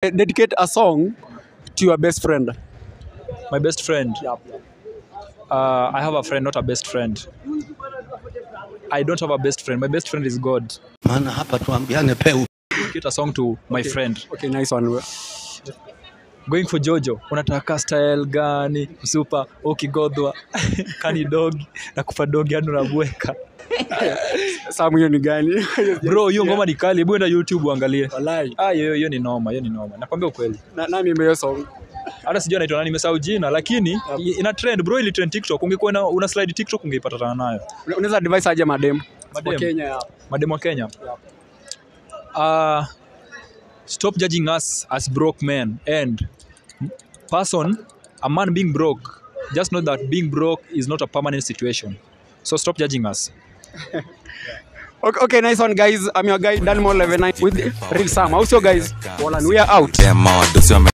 Dedicate a song to your best friend. My best friend. Yeah. I have a friend, not a best friend. I don't have a best friend. My best friend is God. Maana hapa tuambiane peu. Dedicate a song to my friend. Okay, nice one. Going for Jojo. Unataka style gani? Super ukigodhwa kani dog na kufa dog yani unabweka. Sam, hiyo ni gani? Bro, hiyo ngoma ni kali. Hebu enda YouTube uangalie. Walai. Ah, hiyo ni noma, hiyo ni noma. Nakwambia ukweli. Na nani imba hiyo song? Hata sijui anaitwa nani, nimesahau jina, lakini ina trend bro, ili trend TikTok. Ungekuwa una slide TikTok ungeipatana nayo. Unaweza advise aje madem? Madem. Wa Kenya ya. Madem wa Kenya. Stop judging us as broke men and person, a man being broke, just know that being broke is not a permanent situation. So stop judging us. Okay, nice one guys. I'm your guy Danmo 119 with Real Sam. How's your guys? Well, and we are out. Them all,